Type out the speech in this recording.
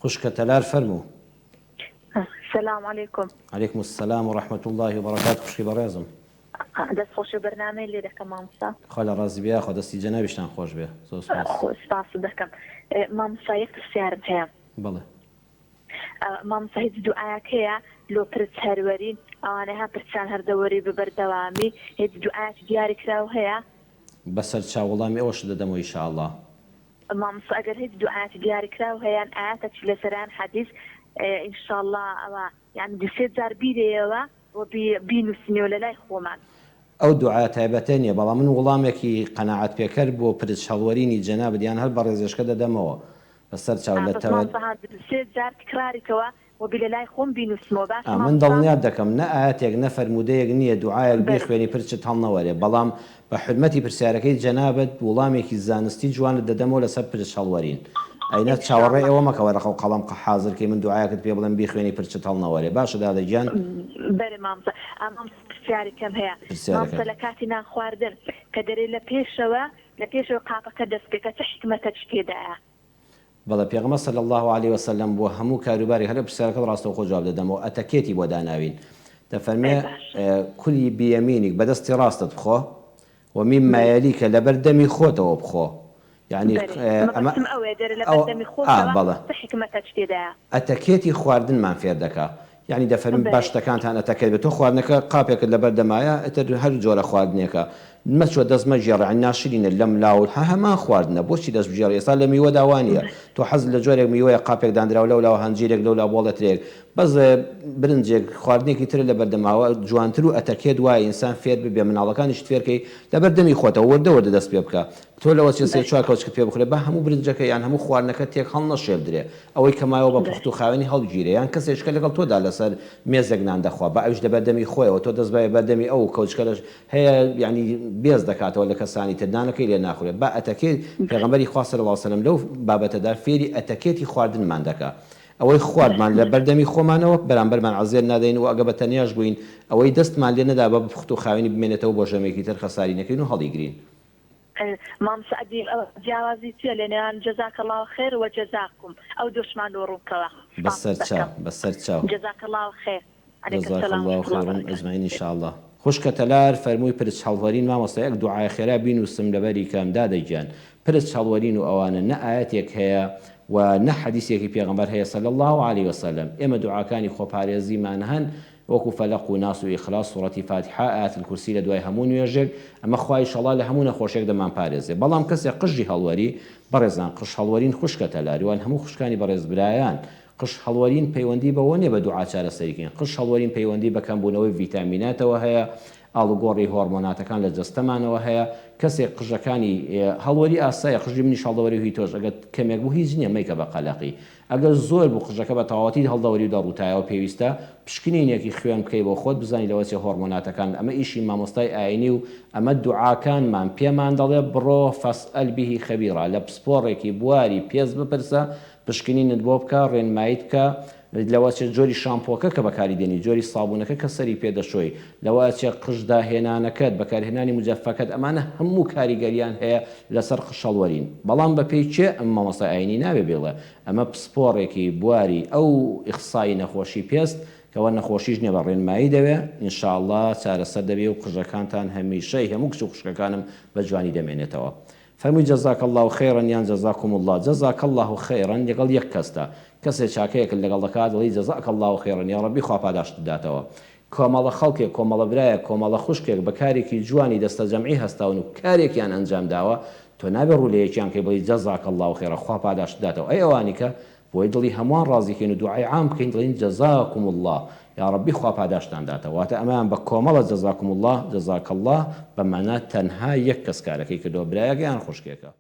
خوشکە تەلار فەرموو. سلام علیکم. علیکم السلام و رحمة اللە و بەرەکاته خوشکی بەڕێزم. دەست خۆشی بەرنامەی لێ دەکەم مامۆستا. خوا لە ڕازی بێ یاخوا دەستی جەنابیشتان خۆش بێ زۆر سوپاس. سوپاست دەکەم مامۆستا یەک پرسیارم هەیە. بەڵێ. مامۆستا هیچ دوعایەک هەیە لۆ پرچ هەروەرین ئەوانەی ها پرچیان هەر دەوەری بە بەردەوامی هیچ دوعایەکی دیاری کراو هەیە؟ بەسەر چاو وەڵامی ئەوەشت دەدەمەوە ئیشاڵڵا. مامۆستا ئەگەر هیچ دوعایەکی دیاری کراو هەیە یان ئایەتەکی لەسەر یان حەدیس ئینشاڵڵا ئەوە یانی دوو سێ جار بیرێیەوە و بینوسینەوە لەلای خۆمان. ئەو دوعا تایبەتە نیە بەڵام من وڵامێکی قەناعەت پێکەر بۆ پرچ هەڵوەرینی جەنابت یان هەر بەڕێزێشکە دەدەمەوە بەسەر چاو لە بەس مامۆستا ها سێ جار تکراری کەوە و بی لەلای خۆم بینوسمەوە باشە ئا من مامۆستا؟ دڵنیات دەکەم نە ئایەتێک نە فەرموودەیەک نیە دوعایەک بەرێ. بیخوێنی پرچت هەڵنەوەرێ بەڵام بە حورمەتی پرسیارەکەی جەنابت وڵامێکی زانستی جوانت دەدەمەوە لەسەر پرچ هەڵوەرین ئەینا ان شاء چاوەڕێی اللە. ئەوە مەکە وەرەقە و قەڵەم قە حازر کەی من دوعایەکت پێ بڵێم بیخوێنی پرچت هەڵنەوەرێ باشە دادە گیان؟ بەرێ مامۆستا. ئا مامۆستا پرسیارێکم هەیە پرسیارەکەت. مامۆستا لە کاتی نان خواردن کە دەرێ لە پێشەوە لە پێشەوە قاپەکە دەست پێکە چ حیکمەتەکی تێدایە؟ بەڵێ پێغەمبەر صلی اللە علیە وسلم بۆ هەموو کاروبارێک هەر پرسیارەکەت ڕاستەوخۆ جواب دەدەمەوە ئەتەکێتی بۆ داناوین دەفەرمێ کل بیمینک بەدەستی ڕاستت بخۆ و مما یلیک لەبەر دەمی خۆتەوە بخۆ یعنی ئەمە بەڵێ ئەتەکێتی خواردنمان فێر دەکا یەعنی دەفەرموو با شتەکانتان ئەتەکەت بێت تۆ خواردنەکە قاپێکت لەبەر دەمایە ئیتر هەر جۆرە خواردنێکە مەچۆ دەست مەگێڕە یەعنی ناشرینە لەم لاو هە هەمان خواردنە بۆچی دەست بگێڕی ئێستا لە میوەدا وا نییە تۆ حەزت لە جۆرێک میوەیە قاپێک داندراوە لەولاوە هەنجیرێک لەولا بۆڵێ ترێک بەس برنجێک خواردنێکی ترت لەبەر دەماوە جوانتر و ئەتەکێت وایە ئینسان فێر ببێ مناڵەکانیشت فێرکەی لەبەر دەمی خۆتەوە وردە وردە دەست پێ بکە تۆ لەوە چێ سێ چوار کەوچکت پێ بخورێ با هەموو برنجەکە یان هەموو خواردنەکە تێک هەڵنەشێلدرێ ئەوەی کە مایەوە بە پوخت و خاوێنی هەڵبگیرێ یان کەسێکش کە لەگەڵ تۆدا لەسەر مێزێک نان دەخوا با ئەویش لەبەر دەمی خۆیەوە تۆ دەست بەیە بەر دەمی ئەو و کەوچکە لەش هەیە یانی بێز دەکاتەوە لە کەسانی تر نانەکەی لێ ناخورێ با ئەتەکێت پێغەمبەری خوا صلی اللە علیە وسلم لەو بابەتەدا فێری ئەتەکێتی خواردنمان دەکا ئەوەی خواردمان لە بەر دەمی خۆمانەوە بەرامبەرمان عەزێت نادەین و ئەگە بە تەنیاش بووین ئەوەی دەستمان لێ نەدا بە پوخت و خاوێنی بمێنێتەوە بۆ ژەمێکی تر خەساری نەکەین و هەڵیگرین. مامۆستا ئەدیب ئەوە جیاوازی چیە لە نێوان جزاک اللە خیر و جزاکم ئەو دووشمان لۆ ڕوون کەوە سپاست بەسەر چاو دەکەم بەسەر چاو. جزاک اللە خیر علیک جزاک السلام اللە ورحمە اللە خیرا وبرکاته. اجمعین ان شاء اللە. خوشکە تەلار فەرمووی پرچ هەڵوەرین مامۆستا یەک دوعای خێرا بینوسم لەبەری کەم دادە گیان پرچ هەڵوەرین و ئەوانە نە ئایەتێک هەیە و نە حەدیسێکی پێغەمبەر هەیە صلی اللە علیە وسلم ئێمە دوعاکانی خۆپارێزیمان هەن وەکو فەلەق و ناس و ئیخلاس سوڕەتی فاتیحە ئایەت الکرسی لە دوای هەموو نوێژێک ئەمە خوا ئیشەڵا لە هەموو نەخۆشیەک دەمانپارێزێ بەڵام کەسێک قژی هەڵوەری بەڕێزان قژ هەڵوەرین خوشکە تەلاریوان هەموو خوشکانی بەڕێز برایان قژ هەڵوەرین پەیوەندی بەوە نیە بە دوعا چارەسەری کەین قژ هەڵوەرین پەیوەندی بە کەمبوونەوەی ڤیتامیناتەوە هەیە ئاڵوگۆڕی هۆڕمۆناتەکان لە جەستەمانەوە هەیە کەسێک قژەکانی هەڵوەری ئاسایە قژی منیش هەڵدەوەری و هی تۆش ئەگەر کەمێک بوو هیچ نیە مەیکە بە قەلەقی ئەگەر زۆر بوو قژەکە بە تەواوەتی هەڵدەوەری و دەڕووتایەوە پێویستە پشکنینێکی خوێن بکەی بۆ خۆت بزانی لەوە چیە هۆڕمۆناتەکان ئەمە ئیشی مامۆستای ئاینی و ئەمە دوعاکانمان پێمان دەڵێ بڕۆ فاسئل به خبیرا لە پسپۆڕێکی بواری پێست بپرسە پشکنینت بۆ بکا ڕێنماییت بکا لەوە ئەچێ جۆری شامپۆکە کە بەکاری دێنی جۆری سابونەکە کە سەری پێ دەشۆی لەوە ئەچێ قژ داهێنانەکەت بەکارهێنانی مجەفەکەت ئەمانە هەموو کاریگەریان هەیە لەسەر قژهەڵوەرین بەڵام بەپێی کێ ئەم مامۆستای ئاینی نابێ بیڵێ ئەمە پسپۆڕێکی بواری ئەو ئیخسایی نەخۆشی پێست کەوا نەخۆشیش نیە بە ڕێنمایی دەوێ ان شاء اللە چارەسەر دەبێ و قژەکانتان هەمیشەی هەموو کچ و خوشکەکانم بە جوانی دەمێنێتەوە فەرمووی جزاک اللە خیرا یان جزاکم اللە، جزاک اللە خیرا لەگەڵ یەک کەسدا، کەسێ چاکەیەکت لەگەڵ دەکات دەڵێی جزاک اللە خیرا یاڕەبی خوا پاداشتت داتەوە. کۆمەڵە خەڵکێک، کۆمەڵە برایەک، کۆمەڵە خوشکێک بە کارێکی جوانی دەستەجەمعی هەستاون و کارێکیان ئەنجام داوە، تۆ نابێ ڕوو لە یەکیان کەی بڵێی جزاک اللە خیرا خوا پاداشتت داتەوە، ئەی ئەوانی کە بۆی دڵی هەمووان ڕازی کەین و دوعای عام بکەین دەڵێین جزاکم اللە یاڕەبی خوا پاداشتان داتەوە واتە ئەمەیان بە کۆمەڵە جزاکم اللە جزاک اللە بە مانا تەنها یەک کەس کارەکەی کردووە برایەکە یان خوشکێکە.